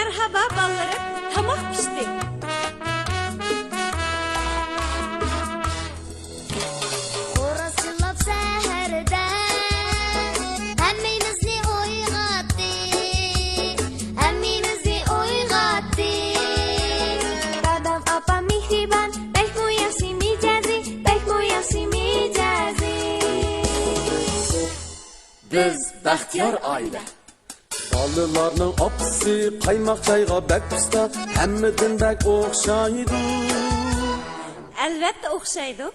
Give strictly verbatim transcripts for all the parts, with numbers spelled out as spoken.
مەرھابا بالىلىرىم، تاماق پىشتى. خوراز چىللاپ سەھەردە ھەممىمىزنى ئويغاتتى، ھەممىمىزنى ئويغاتتى. دادام، ئاپام مېھرىبان، بەكمۇ ياخشى مىجەزى، بەكمۇ ياخشى مىجەزى. بىز بەختىيار ئائىلە. بالىلارنىڭ ئاپىسى قايماق چايغا بەك ئۇستا، ھەممىدىن بەك ئوخشايدۇ. ئەلۋەتتە ئوخشايدۇ.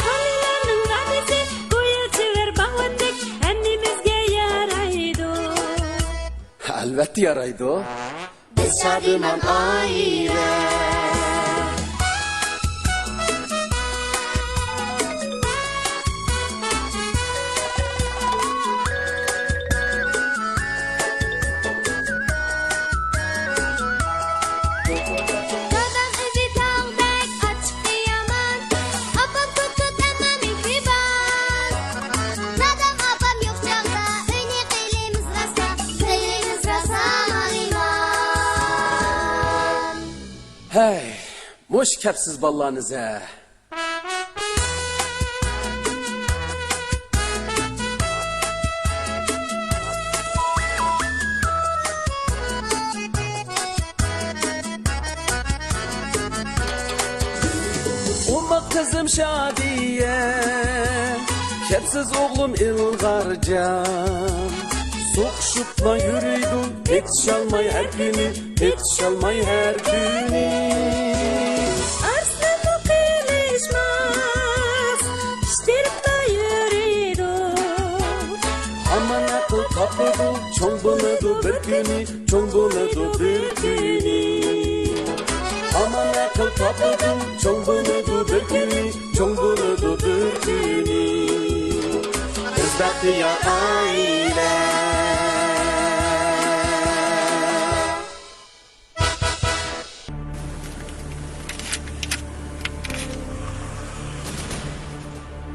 بالىلارنىڭ دادىسى گۈل چېۋەر باغۋەندەك ھەممىمىزگە يارايدۇ. ئەلۋەتتە يارايدۇ. بىز شادىمان ئائىلە. دادام ئۆزى تاغدەك ئاچچىقى يامان، ئاپام كوتكوت ئەمما مېھرىبان. دادام، ئاپام يوق چاغدا ئۆينى قىلىمىز راسا، قىلىمىز راسا ھالىمان. ھەي، مۇشۇ كەپسىز بالىلارنى زە. ئوماق قىزىم شادىيە، كەپسىز ئوغلۇم ئىلغارجان. سوقۇشۇپلا يۈرىدۇ، پېتىشالماي ھەر كۈنى، پېتىشالماي ھەر كۈنى. ئارسلانمۇ قېلىشماس، پىشتىرىپلا يۈرىدۇ. ھامان ئەقىل تاپىدۇ، چوڭ بولىدۇ بىر كۈنى، چوڭ بولىدۇ بىر كۈنى. ھامان ئەقىل تاپىدۇ، چوڭ بولىدۇ بىر كۈنى، چوڭ بولىدۇ بىر كۈنى. بىز بەختىيار ئائىلە.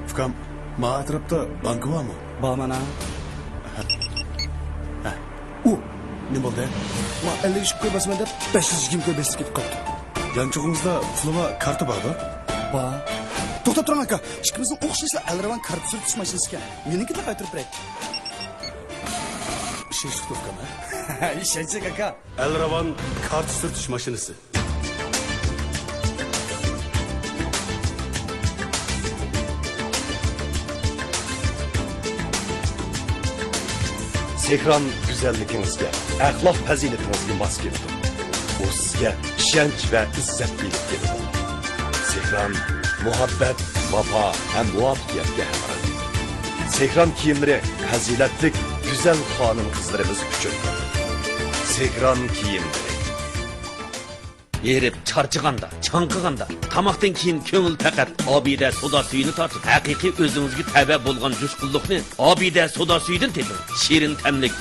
ئۇكام، ما ئەتراپتا بانكا بارمۇ؟ بار مانا. ھە. ئۇ، نېمە بولدى؟ ما ئەللىك ئىككى كوي باسىمەن دەپ، بەش يۈز يىگىرمە كوي بېسىپ كېتىپ قاپتۇ. يانچۇقىڭىزدا پۇلى بار كارتا باردۇ؟ بار. توختاپ تۇرۇڭ، ئاكا. ئىككىمىزنىڭ ئوخشاشلا ئەلرەۋان كارتا سۈرتۈش ماشىنىسى ئىكەن. مېنىڭكىنى قايتۇرۇپ بېرەي. ئىشەنچلىك ئۇكام، ھە؟ ئىشەنچلىك، ئاكا. ئەلرەۋان كارتا سۈرتۈش ماشىنىسى. سېھران گۈزەللىكىڭىزگە، ئەخلاق پەزىلىتىڭىزگە ماس كېلىدۇ. ئۇ سىزگە ئىشەنچ ۋە ئىززەت ئېلىپ كېلىدۇ. سېھران مۇھەببەت، ۋاپا ھەم مۇۋەپپەقىيەتكە ھەمراھ. سېھران كىيىملىرى پەزىلەتلىك، گۈزەل خانىم-قىزلىرىمىز ئۈچۈن. سېھران كىيىملىرى. ھېرىپ، چارچىغاندا، چاڭقىغاندا، تاماقتىن كېيىن كۆڭۈل پەقەت ئابىدە سودا سۈيىنى تارتىدۇ. ھەقىقىي ئۆزىڭىزگە تەۋە بولغان جۇشقۇنلۇقنى ئابىدە سودا سۈيىدىن تېپىڭ. شېرىن تەملىك،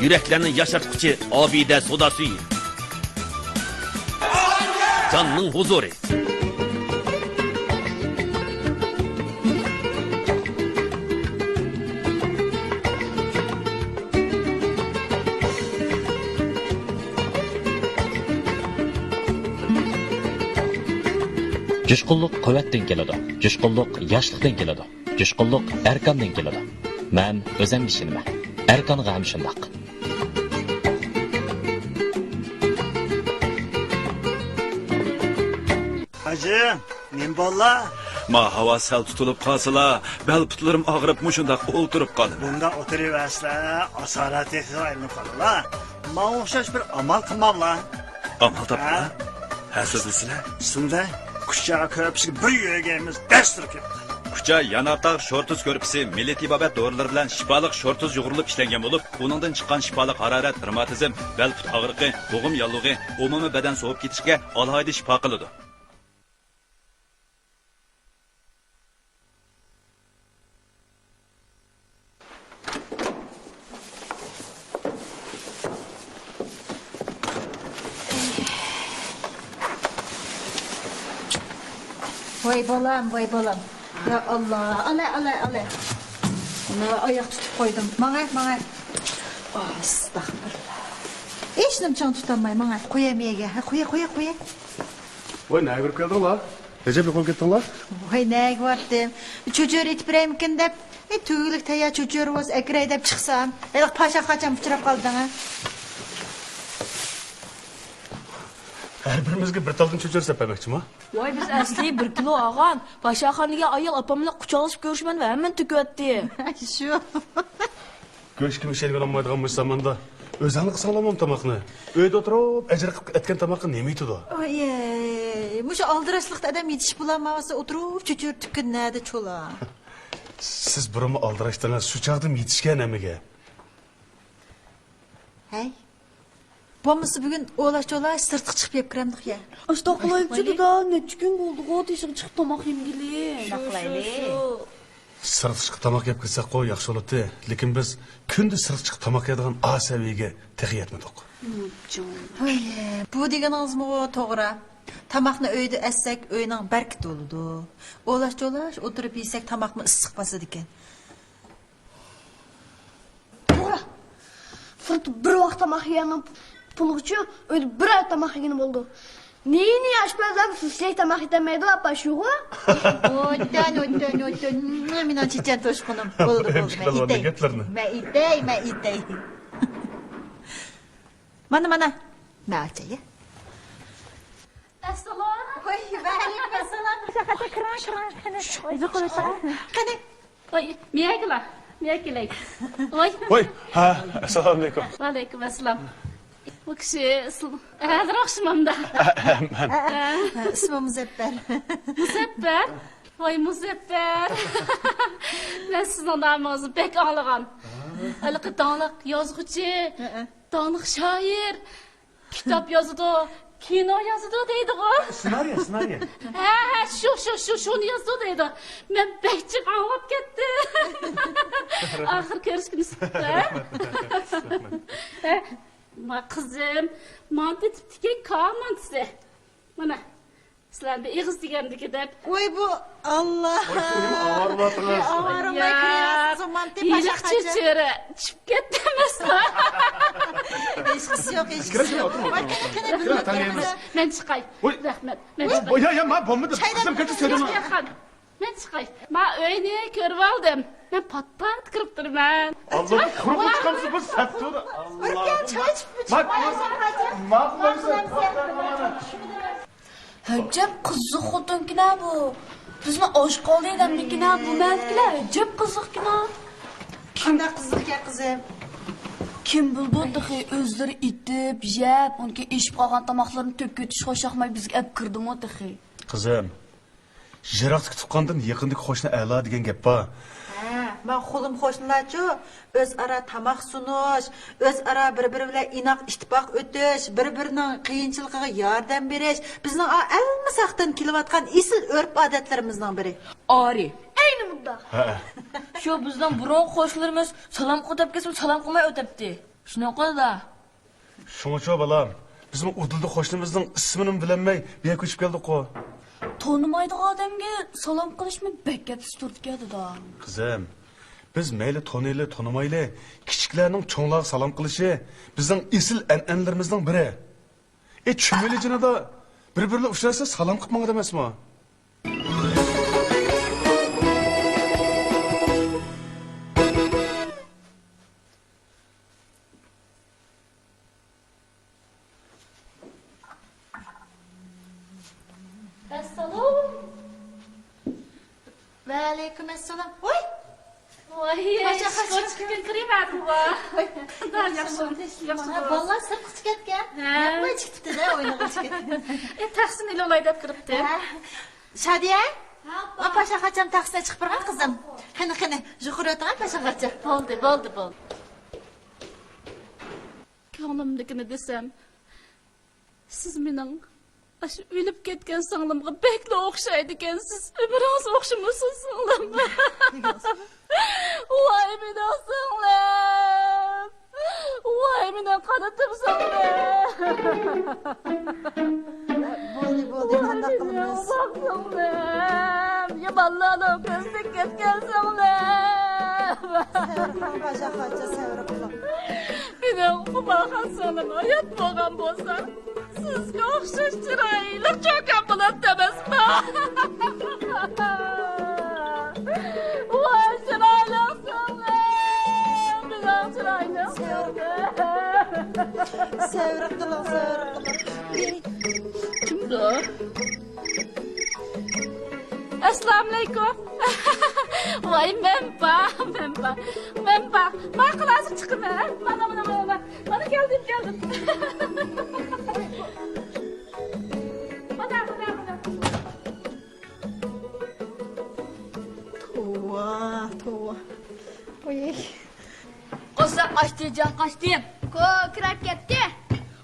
يۈرەكلەرنى ياشارتقۇچى ئابىدە سودا سۈيى. جاننىڭ ھۇزۇرى. جۇشقۇنلۇق قۇۋۋەتتىن كېلىدۇ، جۇشقۇنلۇق ياشلىقتىن كېلىدۇ، جۇشقۇنلۇق ئەركاندىن كېلىدۇ. مەن ئۆزۈمگە ئىشىنىمەن، ئەركانغا ھەم شۇنداق. ھاجى، نېمە بوللا؟ ما ھاۋا سەل تۇتۇلۇپ قالسىلا، بەل پۇتلىرىم ئاغرىپ مۇشۇنداق ئولتۇرۇپ قالىمەن. بۇنداق ئولتۇرۇۋەرسىلە، ئاسارەت تېخىغا ئايلىنىپ قالىلا. ماڭا ئوخشاش بىر ئامال قىلماڭلا. ئامال تاپقىلا. ھە؟ ھە، سۆزلىسىلە. شۇنداق، كۇچا كۆرپىسىگە بىر يۈرگەنمىز، دەس تۇرۇپ كەتتى. كۇچا يانارتاغ شورتۇز كۆرپىسى مىللىي تېبابەت دورىلىرى بىلەن شىپالىق شورتۇز يۇغۇرۇلۇپ ئىشلەنگەن بولۇپ، ئۇنىڭدىن چىققان شىپالىق ھارارەت، رېماتىزم، بەل پۇت ئاغرىقى، بوغۇم ياللۇغى، ئومۇمىي بەدەن سوۋۇپ كېتىشكە ئالاھىدە شىپا قىلىدۇ. ۋاي بالام، ۋاي بالام. يا ئاللا، ئالە، ئالە، ئالە. مانا ئاياق تۇتۇپ قويدۇم. ماڭە، ماڭە. ئاستاغپىرۇللا. ئېي، ئىشنىم چىڭ تۇتالماي ماڭا. قويە مېيەگە. ھە، قويە، قويە، قويە. ۋاي، نەگە بېرىپ كەلدىڭلار؟ ئەجەب يوقاپ كەتتىڭلار؟ ۋاي، نەگە بارتىم؟ چۆچۈرە ئېتىپ بېرەيمىكىن دەپ، ئەي، تۈگۈلۈك تەييار چۆچۈرە بولسا ئەكىرەي دەپ چىقسام، ھېلىقى پاشا قاچام ئۇچراپ قالدىڭ ھە. ھەر بىرىمىزگە بىر تالدىن چۆچۈرە سېلىپ بەرمەكچىما؟ ۋاي، بىز ئەسلى بىر كىلو ئالغان. پاشاخانا دېگەن ئايال ئاپام بىلەن قۇچاقلىشىپ كۆرۈشىمەن ۋە ھەممىنى تۆكۈۋەتتى. شۇ. گۆشكىمۇ ئىشەنگىلى بولمايدىغان مۇشۇ زاماندا ئۆزۈڭلار قىلساڭلارمۇ تاماقنى؟ ئۆيدە ئولتۇرۇپ ئەجىر قىلىپ ئەتكەن تاماققا نېمە يېتىدۇ؟ ئايەي، مۇشۇ ئالدىراشلىقتا ئادەم يېتىشىپ بولالمايۋاتسا ئولتۇرۇپ چۆچۈرە تۈگكىن نەدە چولا. سىز بۇرۇنمۇ ئالدىراشتىڭىز، شۇ چاغدىمۇ يېتىشكەن ھەممىگە. ھەي. بولمىسا بۈگۈن ئولاش-چولاش سىرتقا چىقىپ يەپ كىرەمدۇق يا. ئاشۇنداق قىلايلىچۇ دادا، نەچچە كۈن بولدىغۇ تېشىغا چىقىپ تاماق يېمىگىلى. شۇنداق قىلايلى. شۇ، شۇ. سىرتقا چىقىپ تاماق يەپ كىرسەكقۇ ياخشى بولاتتى، لېكىن بىز كۈندە سىرتقا چىقىپ تاماق يەيدىغان ئا سەۋىيەگە تېخى يەتمىدۇق. ھاي، بۇ دېگىنىڭىزمۇ توغرا. تاماقنى ئۆيدە ئەتسەك ئۆينىڭ بەرىكىتى بولىدۇ. ئولاش-چولاش ئولتۇرۇپ يېسەك تاماقمۇ ئىسسىق باسىدىكەن. توغرا. سىرتتا بىر ۋاق تاماق يېگەننىڭ پۇلىغىچۇ ئۆيدە بىر ئاي تاماق يېگىنى بولىدۇ. نى-نى ئاشپەزلەر سۇسلەي تاماق يېتەلمەيدۇ ئاپا شۇغۇ؟ ئوتتان، ئوتتان، ئوتتان. مېنىڭ چېچەن توشقۇنۇم. بولدى، بولدى. مەن ئېيتەي. مەن ئېيتەي، مەن ئېيتەي. مانا، مانا. مەن ئاچاي. ئەسسالام. ۋەي، ۋەئەلەيكۇم ئەسسالام. قېنى، قېنى. قېنى. ۋاي، مېيەگىلا، مېيەگە كېلەي. ۋاي. ۋاي، ھە، ئەسسالامۇئەلەيكۇم. ۋەئەلەيكۇم ئەسسالام. بۇ كىشى ئەسلى ھازىر ئوخشىمامدا. مەن. ھە، ئىسمى مۇزەپپەر. مۇزەپپەر؟ ۋاي، مۇزەپپەر. مەن سىزنىڭ نامىڭىزنى بەك ئاڭلىغان. ھېلىقى داڭلىق يازغۇچى، ھە، ھە. داڭلىق شائىر. كىتاب يازىدۇ، كىنو يازىدۇ دەيدىغۇ. سېنارىيە، سېنارىيە. ھە، ھە، شۇ، شۇ، شۇ، شۇنى يازىدۇ دەيدۇ. مەن بەك جىق ئاڭلاپ كەتتىم. ئاخىر كۆرۈشكىنى سۈپتە. ھە، ما قىزىم، مانتا تىپتىكەن كامانتىسى. مانا. سىلەر بىر ئېغىز دېگەندىكى دەپ. ۋاي بۇ، ئاللا. ۋاي، سىز نېمە ئاۋارە بولۇۋاتىڭىز؟ ئاۋارە بولماي كىرىۋاتسىز، مانتى پاشا قاچا. چۆچۈرە چۈشۈپ كەتتى ئەمەسلا. ھېچقىسى يوق، ھېچقىسى يوق. ۋاي، قېنى، قېنى، قېنى، قېنى. مەن چىقاي. ۋاي. رەھمەت. مەن چىقاي. ۋاي، يا، يا، ما بولمىدى. قىزىم كەچۈر سۆيدىم. مەن چىقاي. ما ئۆينى كۆرۈۋالدىم. مەن پات-پات كىرىپ تۇرىمەن. ئاللا، قۇرۇق چىقامسىز بۇ سەت تۇر. بىر كەل چاي ئىچىپ. ما، ما، ما، ما، ئەجەب قىزىق خوتۇنكىنا بۇ. بىزنى ئاچ قالدى دەمدىكىنا بۇ مەنكىلەر ئەجەب قىزىقكىنا. قانداق قىزىق ئىكەن قىزىم؟ كىم بىلىدۇ تېخى ئۆزلىرى ئېتىپ، يەپ، ئۇنكى ئېشىپ قالغان تاماقلىرىنى تۆكۈۋېتىش خۇشياقماي بىزگە ئەپ كىردىمۇ تېخى. قىزىم، يىراقتىكى تۇغقاندىن يېقىندىكى قوشنا ئەلا دېگەن گەپ بار. ھە، مەن قولۇم قوشنىلارچۇ، ئۆزئارا تاماق سۇنۇش، ئۆزئارا بىر-بىرى بىلەن ئىناق ئىتتىپاق ئۆتۈش، بىر-بىرىنىڭ قىيىنچىلىقىغا ياردەم بېرىش، بىزنىڭ ئا-، ئەلمىساقتىن كېلىۋاتقان ئېسىل ئۆرپ-ئادەتلىرىمىزنىڭ بىرى. ئارى. ئەينى مۇنداق. ھە. شۇ بىزنىڭ بۇرۇنقى قوشنىلىرىمىز سالام قوتاپ كەتسىمۇ سالام قىلماي ئۆتەتتى. شۇنداققۇ دادا؟ شۇڭىچۇ بالام، بىزمۇ ئۇدۇلدا قوشنىمىزنىڭ ئىسمىنىمۇ بىلەلمەي بۇ يەرگە كۆچۈپ كەلدۇققۇ. تونۇمايدىغان ئادەمگە سالام قىلىشمۇ بەك ئەپسىز تۇرىدىكەن دادا. قىزىم، بىز مەيلى تونۇيلى، تونۇمايلى، كىچىكلەرنىڭ چوڭلارغا سالام قىلىشى بىزنىڭ ئېسىل ئەنئەنىلىرىمىزنىڭ بىرى. ئى، چۈمۈلە جېنىدا بىر-بىرلەر ئۇچراشسا سالام قىلىپ ماڭىدۇ ئەمەسمۇ؟ ئەسسالام. ۋەئەلەيكۇم ئەسسالام. ۋاي! ۋاي، پاشا، پاشا. ئىشقا چىقىپ كىرىۋەردىڭغۇ. ۋاي. ياخشى، ياخشى، ياخشى. ھە، بالىلار سىرتقا چىقىپ كەتكەن. ھە. ياپماي چىقىپتۇ-دە، ئوينىغىلى چىقىپ كەتكەن. ئى، تەخسىنى ئېلىۋالاي دەپ كىرىپتۇ. ھە. شادىيە؟ ھە، ئاپا. پاشا قاچام تەخسىنى چىقىپ بارغان قىزىم. قېنى، قېنى، يۇقىرى ئۆتۈڭ، پاشا قاچا. بولدى، بولدى، بولدى. كۆڭلۈمدىكىنى دېسەم، سىز مېنىڭ ئاشۇ ئۆلۈپ كەتكەن سىڭلىمغا بەكلا ئوخشايدىكەنسىز. ئۆمرىڭىز ئوخشىمىسۇن، سىڭلىم. ۋاي مېنىڭ سىڭلىم. ۋاي مېنىڭ قانىتىم سىڭلىم. بولدى، بولدى، قانداق قىلىمىز؟ ۋاي سىڭلىم. يامانلارنىڭ كۆزىدىن كەتكەن سىڭلىم. سەۋر قىلىڭ، پاشا خانچە، سەۋر قىلىڭ. مېنىڭ خۇمارخان سىڭلىم ھايات بولغان بولسا، سىزگە ئوخشاش چىرايلىق چوكان بولاتتى ئەمەسما؟ ۋاي، چىرايلىق سىڭلىم، مېنىڭ چىرايلىق سىڭلىم. سەۋر قىلىڭ، سەۋر قىلىڭ. كىمدۇ؟ ئەسسالامۇئەلەيكۇم. ۋاي، مەنپا، مەنپا، مەنپا. ماقۇل، ھازىر چىقىمەن. مانا، مانا، مانا، مانا. مانا كەلدىم، كەلدىم. مانا، مانا، مانا. توۋا، توۋا. ۋاي. قورساق ئاچتى، جان قاچتى. كوكىراپ كەتتى.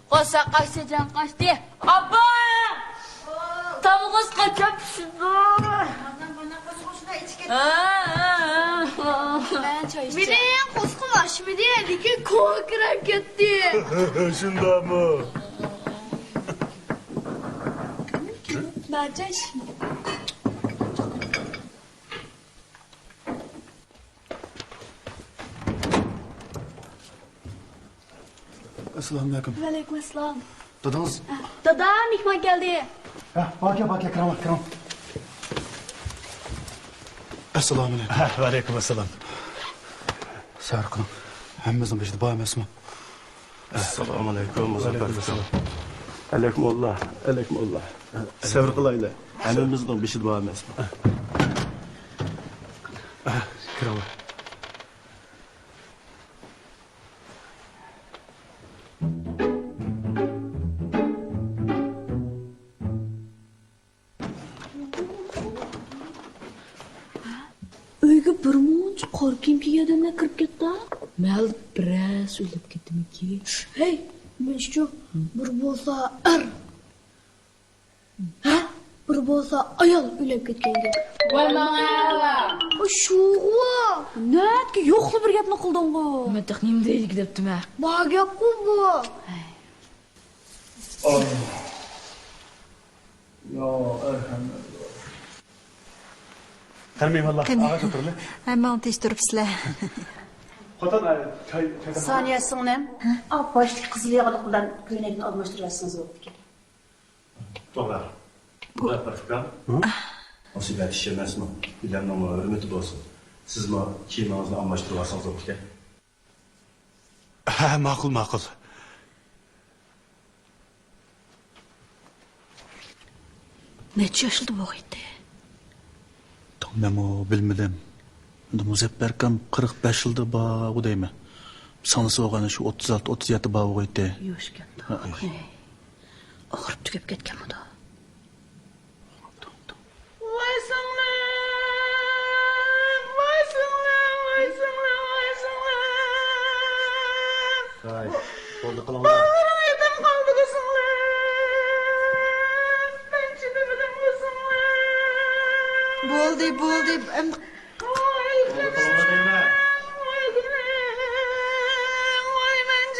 قورساق ئاچتى، جان قاچتى. ئابا! تامغۇز قاچان پىشىدۇ؟ ھە، ھە، ھە. مەن چاي ئىچىمەن. مېنىڭ قورسىقىم ئاچمىدى، لېكىن كوكىراپ كەتتى. شۇنداقمۇ؟ مەن چاي ئىچىمەن. ئەسسالامۇئەلەيكۇم. ۋەئەلەيكۇم ئەسسالام. دادىڭىز؟ دادا، مېھمان كەلدى. ھە، باركە، باركە، كىرىڭلار، كىرىڭ. ئەسسالامۇئەلەيكۇم. ھە، ۋەئەلەيكۇم ئەسسالام. سەۋر قىلىڭ. ھەممىمىزنىڭ بېشىدا بار ئەمەسمۇ؟ ئەسسالامۇئەلەيكۇم، مۇزەپپەر ئۇكام. ئەلەيكۇمۇللا، ئەلەيكۇمۇللا. سەۋر قىلايلى. ھەممىمىزنىڭ بېشىدا بار ئەمەسمۇ؟ كىرىڭلار. ئۆيگە بىر مۇنچە قارا كىيىم كىيگەن ئادەملەر كىرىپ كەتتى. مەن بىرەرسى ئۆيلەپ كەتتىمىكى؟ ھەي، مەنچۇ، بىر بولسا ئەر. ھە؟ بىر بولسا ئايال ئۆيلەپ كەتكەن گەپ. ۋاي ماڭا ھەۋا. ئۇ شۇغۇ. نەتكە يوقلا بىر گەپنى قىلدىڭغۇ. مەن تېخى نېمە دەيدىكى دەپتىمە. بار گەپقۇ بۇ. ھەي. قېنى مېھمانلار، قېنى. ئاغاچ ئولتۇرىلى. ھەممىڭ تىنچ تۇرۇپسىلەر. قوتان، ئاي، چاي، چاي. سانىيە سىڭلىم، ھە؟ ئا، باشتىكى قىزىل ياغلىق بىلەن كۆينەكنى ئالماشتۇرۇۋەتسىڭىز بولىدىكەن. توغرا. بۇ ئەپەركام. ھە؟ مۇسىبەت ئىش ئەمەسمۇ؟ ئادەمنىڭمۇ ھۆرمىتى بولسۇن. سىزمۇ كىيىمىڭىزنى ئالماشتۇرۇۋالسىڭىز بولىدىكەن. ھە، ماقۇل، ماقۇل. نەچچە ياشلىدا بولغىيتى؟ توغرا، مەنمۇ بىلمىدىم. ئەمدى مۇزەپپەر ئاكام قىرىق بەش يىلدا بارغۇ دەيمەن. سىڭلىسى بولغان شۇ ئوتتۇز ئالتە، ئوتتۇز يەتتە بارغۇ ئىدى. يوشكەن. ھە. ئاغرىپ تۈگەپ كەتكەنمىدۇ؟ ۋاي سىڭلىم، ۋاي سىڭلىم، ۋاي سىڭلىم، ۋاي سىڭلىم. ھاي، بولدى قىلىڭلار. بالىلىرىم يېتىم قالدىغۇ سىڭلىم. مەن چىدىمىدىمغۇ سىڭلىم. بولدى، بولدى. ئەمدى بولدى قىلىڭلار دەيمەن.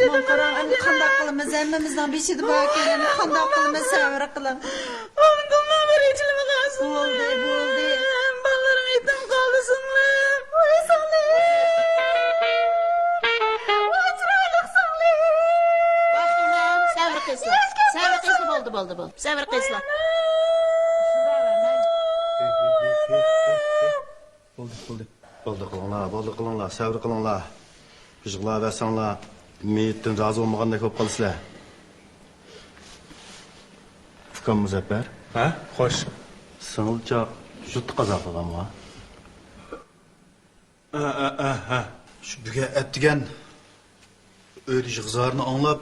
ماڭا قاراڭ، ئەمدى قانداق قىلىمىز؟ ھەممىمىزنىڭ بېشىدا باركەن، ئەمدى قانداق قىلىمىز؟ سەۋر قىلىڭ. ئابدۇللا بىر ئېچىلىپ قالسۇن. بولدى، بولدى. بالىلىرىڭ يېتىم قالدى سىڭلىم. ۋاي سىڭلىم. ۋاي چىرايلىق سىڭلىم. ۋاي ئىنىم، سەۋر قىلسىلا. سەۋر قىلسىلا، بولدى، بولدى، بولدى. سەۋر قىلسىلا. بولدى، بولدى. بولدى قىلىڭلار، بولدى قىلىڭلار، سەۋر قىلىڭلار. يىغلاۋەرسەڭلار، مېيىتتىن رازى بولمىغاندەك بولۇپ قالىسىلەر. ئۇكام مۇزەپپەر. ھە؟ خوش. سىڭىلچاق يۇرتتا قازا قىلغانمۇ؟ ھە، ھە، ھە، ھە. شۇ بۈگۈن ئەتىگەن ئۆيدە يىغا-زارنى ئاڭلاپ،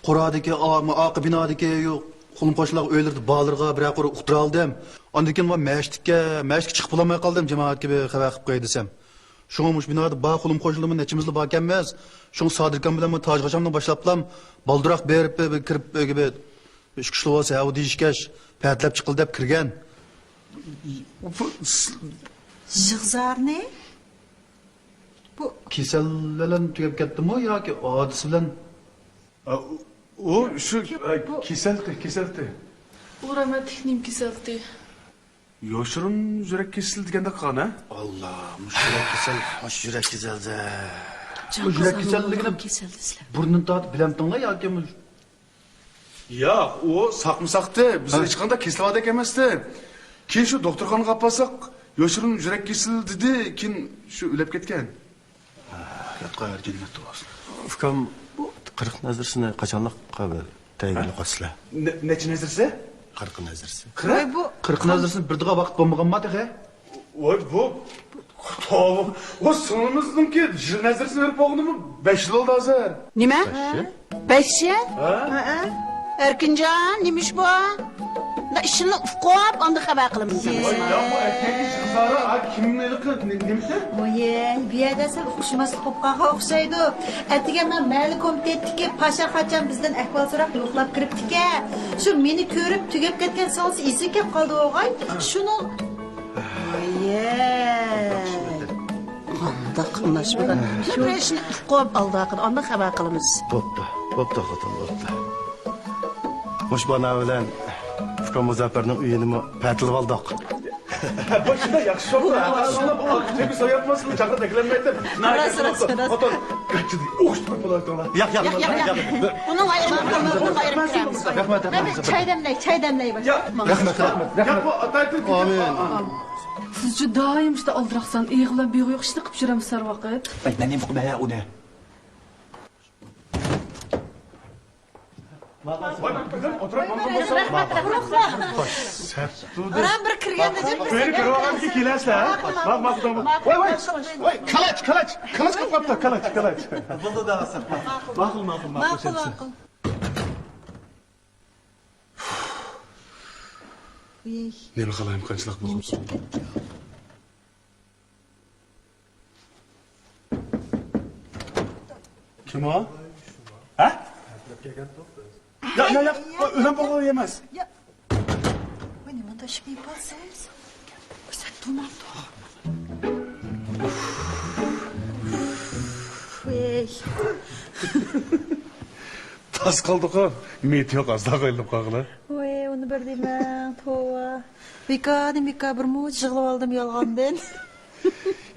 قورادىكى، ئا-، ئارقا بىنادىكى يو-، قولۇم-قوشنىلار ئۆيلىرىدە بارلىرىغا بىرەر قۇر ئۇقتۇرالدىم. ئاندىن كېيىن مەن مەشىتكە، مەشىتكە چىقىپ بولالماي قالدىم، جامائەتكە بىر خەۋەر قىلىپ قوياي دېسەم. شۇڭا مۇشۇ بىنادا بار قولۇم-قوشنىلىرىمۇ نەچچىمىزلا باركەنمىز. شۇڭا سادىركام بىلەن مۇ تاجىغا ئاچامنى باشلاپلام، بالدۇراق بېرىپ، بىر، بىر كىرىپ، ئۆيگە بىر ئىش-كۈچلۈك بولسا، ھەۋۇ دېيىشكەچ، پەتىلەپ چىققىلى دەپ كىرگەن. يىغا-زارنى؟ بۇ كېسەل بىلەن تۈگەپ كەتتىمۇ ياكى ھادىسە بىلەن؟ ئا، ئۇ، ئۇ شۇ، ئا، بۇ كېسەلتى، كېسەلتى. ئۇ رەھمەتلىكنىڭ كېسەلتى. يوشۇرۇن يۈرەك كېسىلى دېگەندەك قىلغان ھە؟ ئاللا، مۇشۇ يۈرەك كېسەل، مۇشۇ يۈرەك كېسەلدە. مۇشۇ يۈرەك كېسەللىكىنى بۇرنىنى تارتىپ بىلەمتىڭلار ياكى مۇ-؟ ياق، ئۇ ساقمۇ ساقتى، بىز ھېچقانداق كېسىلىۋاتقاندەك ئەمەستى. كېيىن شۇ دوختۇرخانىغا ئاپارساق، يوشۇرۇن يۈرەك كېسىلى دېدى، كېيىن شۇ ئۆلۈپ كەتكەن. ياتقان يېرى جەننەتتە بولسۇن. ئۇكام، بۇ قىرىق نەزىرىسىنى قاچانلىق قابىل تەييارلىق قىلىسىلەر؟ نە-، نەچچە نەزىرىسى؟ قىرىق نەزىرىسى. قىرىق؟ ۋاي، بۇ قىرىق نەزىرىسىنى بېرىدىغان ۋاقىت بولمىغانما تېخى؟ ۋاي، بۇ، توۋا، ئۇ سىڭلىمىزنىڭكى يىل نەزىرىسىنى بېرىپ بولغىنىمۇ بەش يىل بولدى ھازىر. نېمە؟ بەش يىل؟ بەش يىل؟ ھە؟ ھەئە. ئەركىنجان، نېمە ئىش بۇ؟ مۇنداق ئىشىڭنى ئۇقۇپ، ئاندىن خەۋەر قىلىمىز. ۋاي، يا، بۇ ئەتىگەنكى چىقىزلارا، ئا، كىمنىڭكى، نېمىسى؟ ۋاي، بۇ يەردە سەل ئۇقۇشماسلىق بولۇپ قالغان ئوخشايدۇ. ئەتىگەن مانا مەھەللە كومىتېتتىكى پاشا خاچام بىزدىن ئەھۋال سوراپ يوقلاپ كىرىپتىكەن. شۇ مېنى كۆرۈپ تۈگەپ كەتكەن سىڭلىسى ئېسىگە كەپ قالدى ئوغاي. شۇنىڭ. ۋاي، قانداق ئاڭلاشمىغان. شۇ ئىشنى ئۇقۇپ ئالدى ئاندىن خەۋەر قىلىمىز. بوپتۇ، بوپتۇ خوتۇن، بوپتۇ. مۇشۇ بانا بىلەن ئۇكام مۇزەپپەرنىڭ ئۆيىنىمۇ پەتىلىۋالدۇق. بۇ شۇنداق ياخشى شوپۇر. تېگى سوياتماسمۇ، چاقىرىپ ئەكىلەلمەيتتىم. راست، راست، راست. خوتۇن، قاچىدى. ئوخشىتىپ بولايتىڭلار. ياق، ياق، ياق، ياق. ئۇنىڭ ئايرىمى، ئۇنىڭ ئايرىمى كىرەمىز. رەھمەت، رەھمەت. مەن بىر چاي دەملەي، چاي دەملەي. ياق، رەھمەت، رەھمەت. ياق، بۇ ئاتايتىن. ئامىن. سىزچۇ دائىم شۇنداق ئالدىراقسان، ئېغىر بىلەن بىغۇ يوق ئىشنى قىلىپ يۈرەمسىز ھەر ۋاقىت. ۋاي، مەن نېمە قىلىمەن ھە ئۇنى؟ ئاران بىر كىرگەندە جىق بىر كۆرۈپ كۆرۈۋالغانكى كېلەسىلەر. ۋاي، ۋاي، ۋاي، كالاچ، كالاچ، كالاچ قىلىپ قاپتۇ، كالاچ، كالاچ. بولدى، داۋاسان. ماقۇل، ماقۇل، ماقۇل، ماقۇل. نېمە قىلايمىز، قانچىلىك بولغان؟ كىم ئۇ؟ ھە؟ ياق، ياق، ياق. ئۆلۈم بولغان ئەمەس. ياق. ۋاي، نېمانداق شىپىي بالىسىز؟ سەت تۇرمامدۇ؟ ۋاي. تاس قالدىقۇ. مېيىتى يوق، ئازراق ئايلىنىپ قالغىلى. ۋاي، ئۇنى بىر دېمەڭ، توۋا. بىكاردىن بىكار بىر مۇنچە يىغلىۋالدىم يالغاندىن.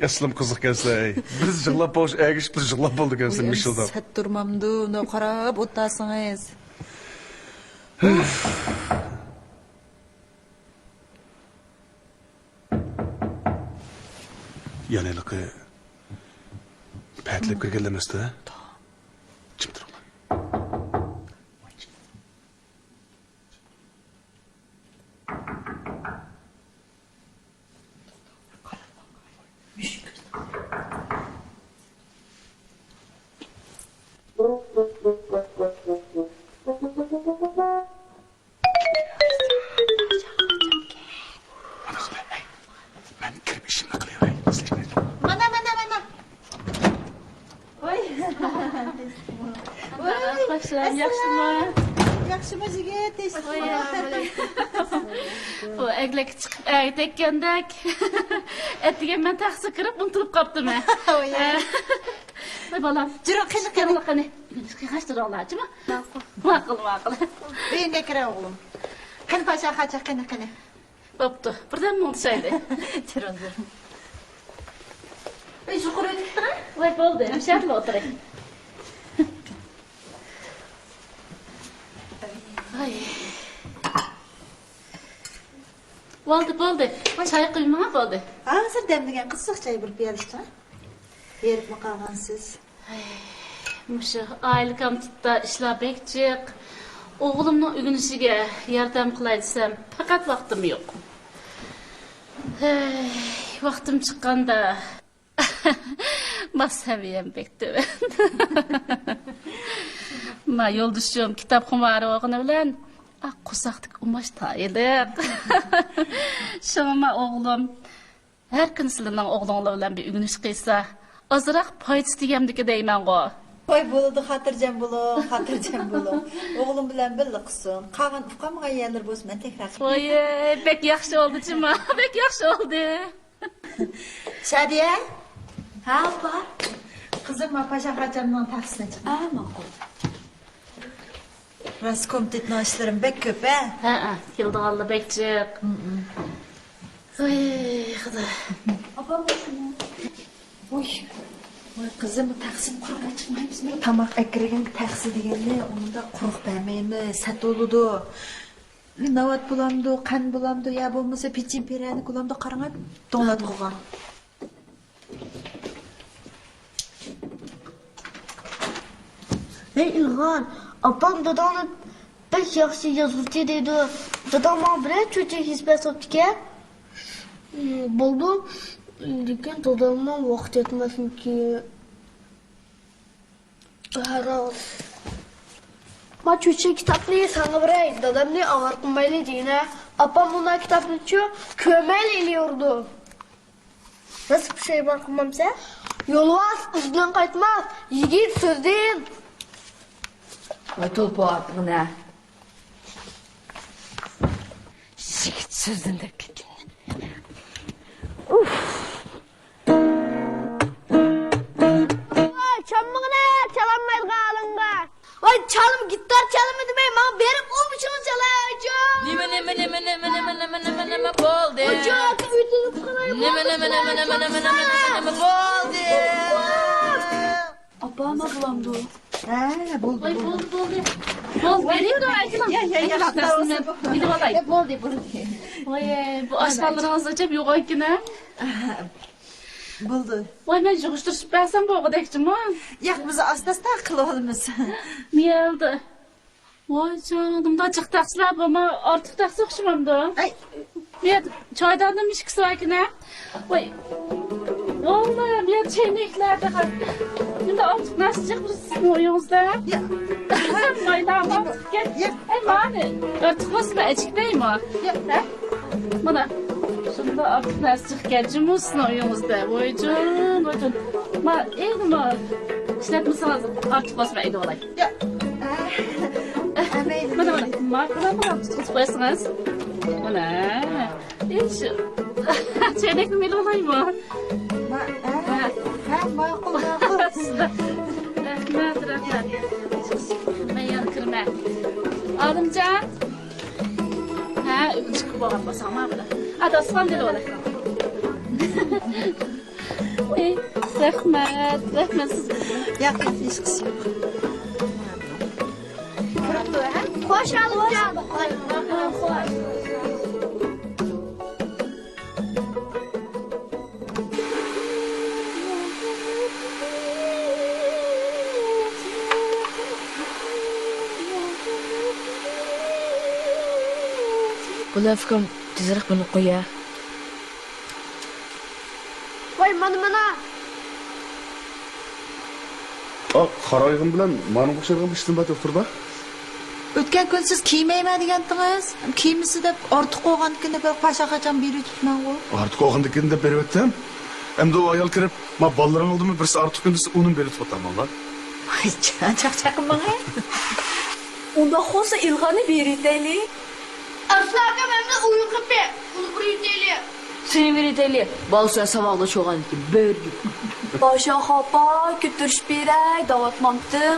يا، سىلىم قىزىق ئىكەنسىلەر، ئەي. بىرسى يىغلاپ بولۇش ئەگىشىپ، بىرسى يىغلاپ بولىدىكەنسىلەر مىشىلداپ. سەت تۇرمامدۇ، مۇنداق قاراپ ئولتۇرسىڭىز. يەنە ھېلىقى پەتىلەپ كىرگەنلەر ئەمەستۇ، ھە؟ جىم تۇرۇڭلار. مانا قىلە، ھەي. مەن كىرىپ ئىشىمنى قىلىۋېرەي، سىلەرگە. مانا، مانا، مانا. ۋاي. ۋاي، خوش، ئەسسالام. ياخشىمۇ؟ ياخشىمۇ، يىگىت؟ ۋاي، ياخشى. بۇ ئەگلەككە چىقىپ ئەگىپ تەگكەندەك. ئەتىگەن مەن تەخسىگە كىرىپ ئۇنتۇلۇپ قاپتىمەن. ۋاي. ۋاي، بالام. جۈرۈڭ، قېنى، قېنى. قېنى، قېنى. ياخشى تۇرۇڭلار، جۇمۇ؟ ماقۇل. ماقۇل، ماقۇل. ئۆيۈڭگە كىرە، ئوغلۇم. قېنى، پاشا خاچا، قېنى، قېنى. بوپتۇ، بىردەم مۇڭدىشايلى. جۈرۈڭ، جۈرۈڭ. ئۆي يۇقىرى ئۆتۈپتۇ. ۋاي، بولدى، مۇشۇ يەردىلا ئولتۇراي. ۋاي. بولدى، بولدى. چاي قۇيمىڭا، بولدى. ھازىر دەملىگەن قىزىق چاي بىر پىيالە ئىچىڭ. ھېرىپمۇ قالغانسىز؟ ھەي، مۇشۇ ئائىلە كومىتېتتا ئىشلار بەك جىق. ئوغلۇمنىڭ ئۆگىنىشىگە ياردەم قىلاي دېسەم، پەقەت ۋاقتىم يوق. ھەي، ۋاقتىم چىققاندا، ماس سەۋىيەم بەك تۆۋەن. ما يولدىشىم كىتاب خۇمارى بولغىنى بىلەن، ئا، قورساقتىكى ئۇماش تايىنلىق. شۇڭا ما ئوغلۇم ھەر كۈنى سىلەرنىڭ ئوغلۇڭلار بىلەن بىر ئۆگىنىش قىلسا، ئازراق پايدىسى تېگەمدىكى دەيمەنغۇ. ۋاي، بولىدۇ، خاتىرجەم بولۇڭ، خاتىرجەم بولۇڭ. ئوغلۇم بىلەن بىللە قىلسۇن. قالغان ئۇقالمىغان يەرلىرى بولسا مەن تەكرار قىلىمەن. ۋاي، بەك ياخشى بولدى جۇما، بەك ياخشى بولدى. شادىيە. ھە، ئاپا. قىزىم، ما پاشا خاچامنىڭ تەخسىسىنى چىق. ئا، ماقۇل. راست، كومىتېتنىڭ ئىشلىرىمۇ بەك كۆپ، ھە؟ ھەئە، كېلىدىغانلار بەك جىق. ھىم، ھىم. ۋاي خۇدا. ۋاي، ۋاي قىزىم، بۇ تەخسىنى قۇرۇق ئېچىقمايمىزمۇ؟ تاماق ئەكىرگەن تەخسە دېگەننى ئۇندا قۇرۇق بەرمەيمىز، سەت بولىدۇ. ناۋات بولامدۇ، قەن بولامدۇ، يا بولمىسا پېچىن پىرەنىك بولامدۇ، قاراڭا، دوڭلاتقۇغا. ھەي ئىلغار، ئاپام داداڭنى بەك ياخشى يازغۇچى دەيدۇ. داداڭ ماڭا بىرەر چۆچەك يېزىپ بەرسەپتىكەن. بولدى، لېكىن دادامنىڭ ۋاقتى يەتمەسمىكىن. ما چۆچەك كىتابنى ساڭا بېرەي، دادامنى ئاۋارە قىلمايلى دېگىنە. ئاپام مۇنا كىتابنىچۇ كۆرمەيلا ئېلىۋېرىدۇ. راست پۇشايمان قىلمامسەن؟ يولۋاس ئىزدىن قايتماس، يىگىت سۆزدىن. ۋاي تولپا ئاتىڭنى. يىگىت سۆزدىن دەپ كەتكەن. ۋاي چالمىغىنە، چالالمايدىغان ھالىڭغا. ۋاي چالما، گىتار چالما دېمەي، ماڭا بېرىپ ئۇ بېشىڭنى چالايچۇ. نېمە، نېمە، نېمە، نېمە، نېمە، نېمە، نېمە، نېمە بولدى؟ ۋاي جاكا ئۆتۈنۈپ قالاي، نېمە، نېمە، نېمە، نېمە، نېمە، نېمە، نېمە بولدى؟ ئاپا، ما بولامدۇ؟ ھە، بولدى، ۋاي بولدى. بولدى، بولدى. بولدى، بېرىڭ، ئايتىمەن. يا، يا، يا، ئايتىمەن، يا، بولدى، بولدى. يا، بولدى، بولدى. ۋاي، بۇ ئاشخانىلىرىڭىز ئەجەب يوغان ئىكەن، ھە؟ بولدى. ۋاي، مەن يىغىشتۇرۇشۇپ بەرسەم بولغۇدەكچىمۇ؟ ياق، بىز ئاستا-ئاستا قىلىۋالىمىز. مەيلى. ۋاي جان، مۇنداق جىق تەخسىلەر بولما، ئارتۇق تەخسە ئوخشىمامدۇ؟ ئەي. بۇ يەردە چايداننىڭ ئىككىسى بار ئىكەن، ھە؟ ۋاي. ۋاللا، بۇ يەردە چەينەكلەر تېخى. مۇنداق ئارتۇق نەرسە جىق بىر سىزنىڭ ئۆيىڭىزدە. يا. مايلام ئارتۇق ئىكەن. يا. ئەي، مانا، ئارتۇق بولسا مەن ئەچىكمەيمۇ؟ يا. ھە؟ مانا، شۇنداق ئارتۇق نەرسە جىق ئىكەن جۇمۇ سىزنىڭ ئۆيىڭىزدە. ۋاي جان، ۋاي جان. ما، ئەينىما ئىشلەتمىسىڭىز ئارتۇق بولسا مەن ئېلىۋالاي. يا. مانا، مانا، ماقۇل، ماقۇل، تۇتقۇزۇپ قويسىڭىز. مانا. ئىش. چەينەكنى ئېلىپ ئالايمۇ؟ ما-، ھە، ھە، ماقۇل، ماقۇل. رەھمەت، رەھمەت. مەن يەنە كىرىمەن. ئالىمجان. ھە، ئۆيگە چىقىپ بولغان بولساڭ، مانا بۇلار. ھە، داستىخاننى ئېلىپ ئالاي. ئۇي، رەھمەت، رەھمەت سىزگە. ياق، ياق، ھېچقىسى يوق. خوش ئالىمجان. بولە ئۇكام، تېزرەك بۇنى قويە. ۋاي، مانا، مانا. ئا، قارا ئايغىم بىلەن مانا ئوخشايدىغان بىر ئىسىم بار دوختۇردا. ئۆتكەن كۈن سىز كىيمەيمەن دېگەنتىڭىز. كىيمىسى دەپ ئارتۇق بولغاندىكىن دەپ پاشا خاچام بېرىۋېتىپتىمەنغۇ. ئارتۇق بولغاندىكىن دەپ بېرىۋەتتىم. ئەمدى ئۇ ئايال كىرىپ، ما بالىلىرىڭ ئالدىمۇ بىرسى ئارتۇق كۈن دېسە، ئۇنىمۇ بېرىۋېتىپ ئاتامانلار. ۋاي جان، چاقچاق قىلماڭ ھە. ئۇنداق بولسا ئىلغارنى بېرىۋېتەيلى. ئارسلان ئاكام ئەمدى ئۇيقۇپ، ئۇنى بېرىۋېتەيلى. سېنى بېرىۋېتەيلى. بالىسى ساۋاقداش بولغاندىكىن بىر گېپىڭ. پاشا خاپا، كۆتۈرۈشۈپ بېرەي دەۋاتمامتىڭ.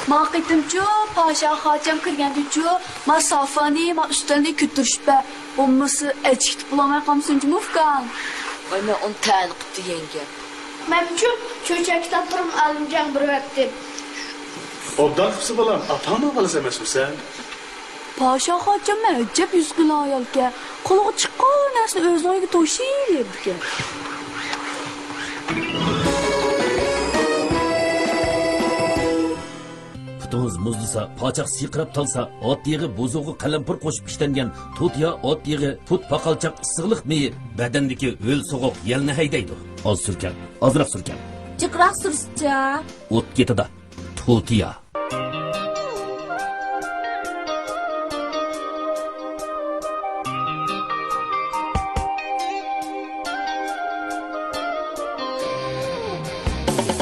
ما قېتىمچۇ پاشا خاچام كىرگەندىچۇ، ما سافانى، ما ئۈستەلنى كۆتۈرۈشۈپ بەر. بولمىسا ئەچىكتە بولالماي قالمىسۇن جۇمۇ ئۇكاڭ. ۋاي، مەن ئۇنى تەنە قىپتۇ يەڭگەم. مەنمۇچۇ چۆچەك كىتابلىرىمنى ئالىمجانغا بېرىۋەتتىم. ئوبدان قىپسىز بالام، ئاپامنىڭ بالىسى ئەمەسمۇ سەن؟ پاشا خاچام ئەجەب يۈز قىلغان ئايالكەن. قولىغا چىققان نەرسىنى ئۆزىنىڭ ئۆيىگە توشۇۋېرىدىكەن. پۇتىڭىز مۇزلىسا، پاچاق سىرقىراپ تالسا، ئات يېغى بوزۇغا قەلەمپۇر قوشۇپ ئىشلەنگەن تۇتىيا ئات يېغى، تۇت پاقالچاق ئىسسىقلىق مېيى بەدەندىكى ھۆل سوغۇق يەلنى ھەيدەيدۇ. ئاز سۈركەڭ، ئازراق سۈركەڭ. جىقراق سۈرسىچە. ئوت كېتىدا. تۇتىيا.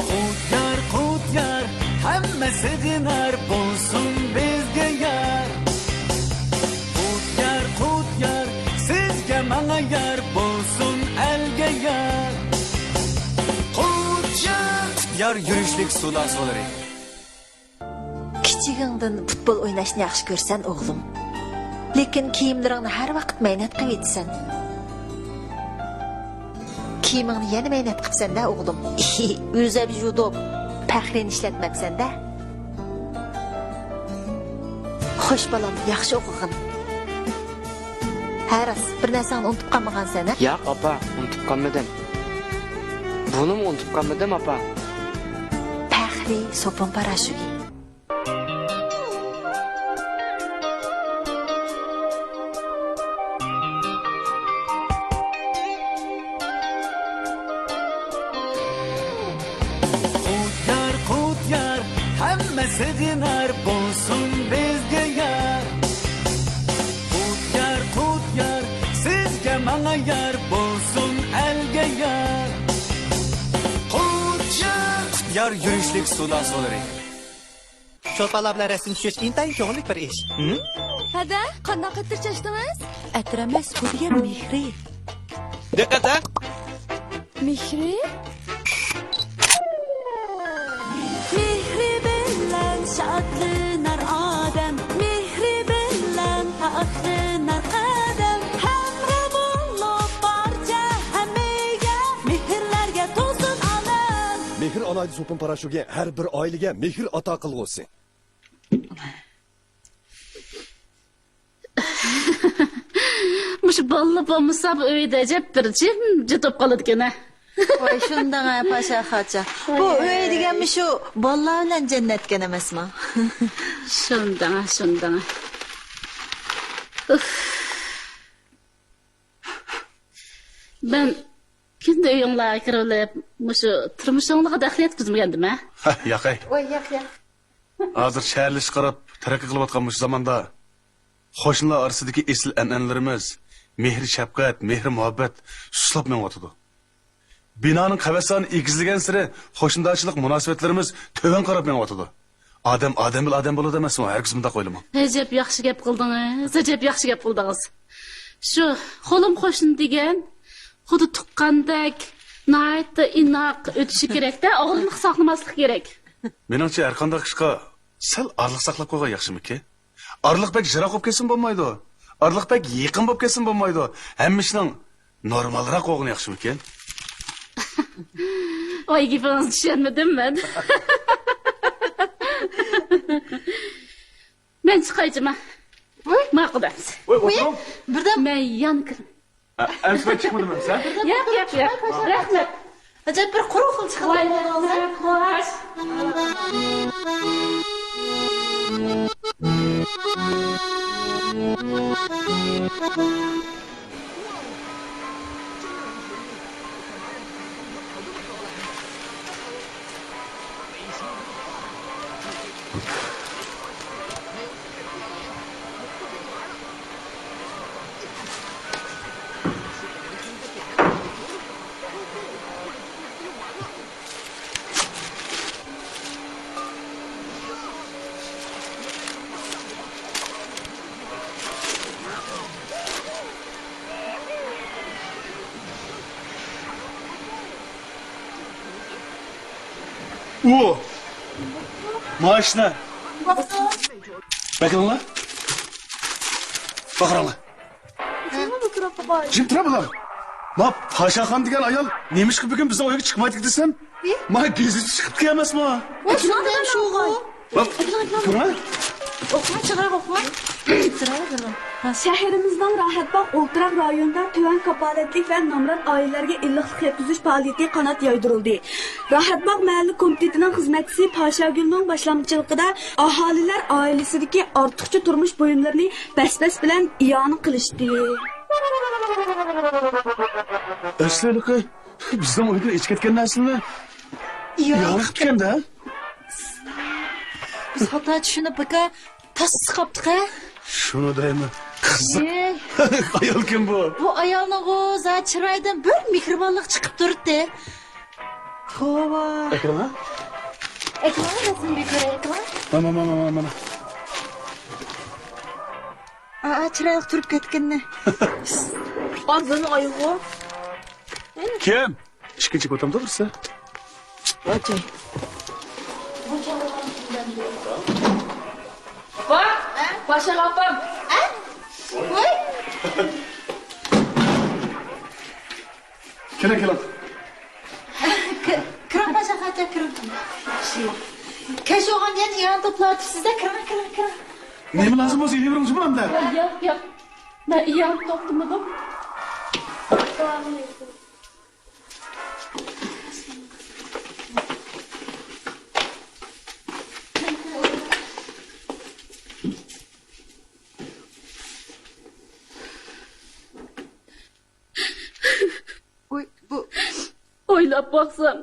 قۇت يار، قۇت يار، ھەممە سېغىنار، بولسۇن بىزگە يار. قۇت يار، قۇت يار، سىزگە ماڭا يار، بولسۇن ئەلگە يار. قۇت يار، قۇت يار، يۈرۈشلۈك سۇلار سۇلىرى. كىچىكىڭدىن پۇتبول ئويناشنى ياخشى كۆرىسەن، ئوغلۇم. لېكىن كىيىملىرىڭنى ھەر ۋاقىت مەينەت قىلىۋېتىسەن. كىيىمىڭنى يەنە مەينەت قىپسەن-دە، ئوغلۇم. ئۆزەپ يۇدۇپ، پەخرىنى ئىشلەتمەپسەن-دە. خوش، بالام، ياخشى ئوقۇغىن. ھە، راست، بىر نەرسەڭنى ئۇنتۇپ قالمىغانسەن، ھە؟ ياق، ئاپا، ئۇنتۇپ قالمىدىم. بۇنىمۇ ئۇنتۇپ قالمىدىم، ئاپا. پەخرى سوپۇن پاراشوكى. قۇت يار، قۇت يار، ھەممە سېغىنار، بولسۇن بىزگە يار. قۇت يار، قۇت يار، سىزگە ماڭا يار، بولسۇن ئەلگە يار. قۇت يار، قۇت يار، يۈرۈشلۈك سودا سۇلىرى. چولپانلار بىلەن رەسىم چۈشۈرۈش ئىنتايىن كۆڭۈللۈك بىر ئىش. ھە؟ ھەدە، قانداق ئەتىر چاچتىڭىز؟ ئەتىر ئەمەس، بۇ دېگەن مېھرى. دىققەت، ھە! مېھرى؟ مېھرى بىلەن شادلىنار ئادەم، مېھرى بىلەن پاكلىنار قەدەم، ھەمراھ بولۇپ بارچە ھەممىگە، مېھىرلەرگە تولسۇن ئالەم. مېھىر ئالاھىدە سوپۇن پاراشوكى ھەر بىر ئائىلىگە مېھىر ئاتا قىلغۇسى. مۇشۇ بالىلار بولمىسا، بۇ ئۆيدە ئەجەب بىر جىمجىت بولۇپ قالىدىكەن ھە. ۋاي، شۇنداق ھە، پاشا خاچا. بۇ ئۆي دېگەن مۇشۇ بالىلار بىلەن جەننەتكەن ئەمەسمۇ؟ شۇنداق، شۇنداق. ئۇف. مەن كۈندە ئۆيۈڭلارغا كىرىۋېلىپ، مۇشۇ تۇرمۇشۇڭلارغا دەخلى يەتكۈزمىگەندىم ھە؟ ھە، ياقەي. ۋاي، ياق، ياق. ھازىر شەھەرلىشىشكە قاراپ تەرەققىي قىلىۋاتقان مۇشۇ زاماندا قوشنىلار ئارىسىدىكى ئېسىل ئەنئەنىلىرىمىز، مېھىر-شەپقەت، مېھىر-مۇھەببەت سۇسلاپ مېڭىۋاتىدۇ. بىنانىڭ قەۋەت سانى ئېگىزلىگەنسېرى قوشنىدارچىلىق مۇناسىۋەتلىرىمىز تۆۋەن قاراپ مېڭىۋاتىدۇ. ئادەم ئادەم بىلەن ئادەم بولىدۇ ئەمەسمۇ؟ ھەرگىز مۇنداق ئويلىماڭ. ئەجەب ياخشى گەپ قىلدىڭىز، ئەجەب ياخشى گەپ قىلدىڭىز. شۇ خولۇم قوشنا دېگەن خۇددى تۇغقاندەك ناھايىتى ئىناق ئۆتۈشى كېرەكتە، ئاغرىنىپ ساقلىماسلىق كېرەك. مېنىڭچە، ھەرقانداق ئىشقا سەل ئارىلىق ساقلاپ قويغان ياخشىمىكىن؟ ئارىلىق بەك يىراق بولۇپ كەتسىمۇ بولمايدۇ. ئارىلىق بەك يېقىن بولۇپ كەتسىمۇ بولمايدۇ. ھەممە ئىشنىڭ نورمالراق بولغىنى ياخشىمىكىن؟ ۋاي، گېپىڭىزنى چۈشەنمىدىم مەن. مەن چىقايچىما. ۋاي. ماقۇل ئەمىسە. ۋاي، ئولتۇرۇڭ. بىردەم. مەن يان كىرىڭ. ئە، ئەمىسە چىقمىدىم ئەمىسە. ياق، ياق، ياق. رەھمەت. ئەجەب بىر قۇرۇق خىل چىقىپ قالدىڭىز. ۋاي، خوش. ئۇ ماشىنا. بەكرىڭلار. باقىراڭلار. جىم تۇرا بالام. ما پاشاخان دېگەن ئايال نېمىشقا بۈگۈن بىزنىڭ ئۆيگە چىقمايدىكى دېسەم، ما گېزىتتە چىقىپتىكەن ئەمەسمۇ؟ ۋاي، شۇنداق دېگەن شۇغۇ. ما، كۆرۈڭە. ئوقۇما، چىراغ ئوقۇما. شەھىرىمىزنىڭ راھەتباغ ئولتۇراق رايونىدا تۆۋەن كاپالەتلىك ۋە نامرات ئائىلىلەرگە ئىللىقلىق يەتكۈزۈش پائالىيىتى قانات يايدۇرۇلدى. راھەتباغ مەھەللە كومىتېتىنىڭ خىزمەتچىسى پاشاگۈلنىڭ باشلامچىلىقىدا ئاھالىلەر ئائىلىسىدىكى ئارتۇقچە تۇرمۇش بۇيۇملىرىنى بەس-بەس بىلەن ئىئانە قىلىشتى. ئەسلى ھېلىقى بىزنىڭ ئۆيدىن ئېچىپ كەتكەن نەرسىنى ئىئانە قىپتىكەن-دە. بىز خاتا چۈشىنىپ، ئاكا، تاسسا قاپتۇق ھە. شۇنى دەيمەن. قىزىق. ئايال كىم بۇ؟ بۇ ئايالنىڭغۇ زادى چىرايىدىن بىر مېھرىبانلىق چىقىپ تۇرۇپتۇ. توۋا. ئەكرىڭە؟ ئەكرىڭە، رەسىمگە كۆرە، ئەكرىڭە. مانا، مانا، مانا، مانا. ئا، چىرايلىق تۇرۇپ كەتكىنىنى. ئاندىن ئايغۇ. كىم؟ ئىككىنچى كوتامدا بىرسى. ئوكەي. ۋاھ، باشاق ئاپام. ۋاي. كىرىڭ. كەچ بولغان يەنە ئىئانە توپلاۋاتىسىز-دە، كىرىڭ، كىرىڭ، كىرىڭ. نېمە لازىم بولسا ئېلىۋېرىڭ جۇمۇ ئەمدى. ياق، ياق. مەن ئىئانە توپلىمىدىم. ئۇي، بۇ. ئويلاپ باقسام،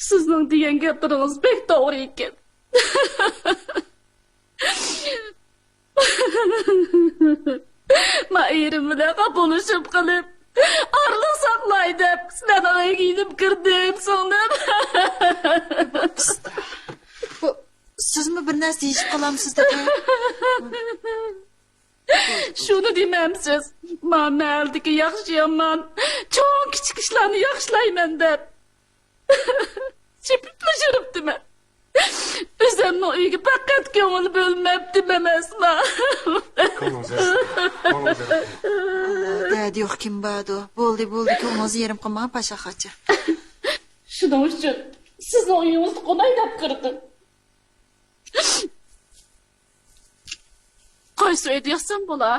سىزنىڭ دېگەن گەپلىرىڭىز بەك توغرا ئىكەن. ما ئېرىم بىلەن خاپىلىشىپ قېلىپ، ئارىلىق ساقلاي دەپ، سىلەرنىڭ ئۆيگە يېنىپ كىردىم، سىڭلىم. بۇ، سىزمۇ بىر نەرسە يېشىپ قالامسىز تېخى؟ شۇنى دېمەمسىز؟ ما مەھەللىدىكى ياخشى-يامان، چوڭ-كىچىك ئىشلارنى ياخشىلايمەن دەپ چېپىپلا يۈرۈپتىمەن. ئۆزۈمنىڭ ئۆيىگە پەقەت كۆڭۈل بۆلمەپتىمەن ئەسلا. كۆڭلىڭىز ياتسۇن. كۆڭلىڭىز ياتسۇن. دەردى يوق كىم باردۇ؟ بولدى، بولدى، كۆڭلىڭىزنى يېرىم قىلماڭ، پاشا خاچا. شۇنىڭ ئۈچۈن سىزنىڭ ئۆيىڭىزدە قوناي دەپ كىردىم. قايسى ئۆيدە ياتسام بولا؟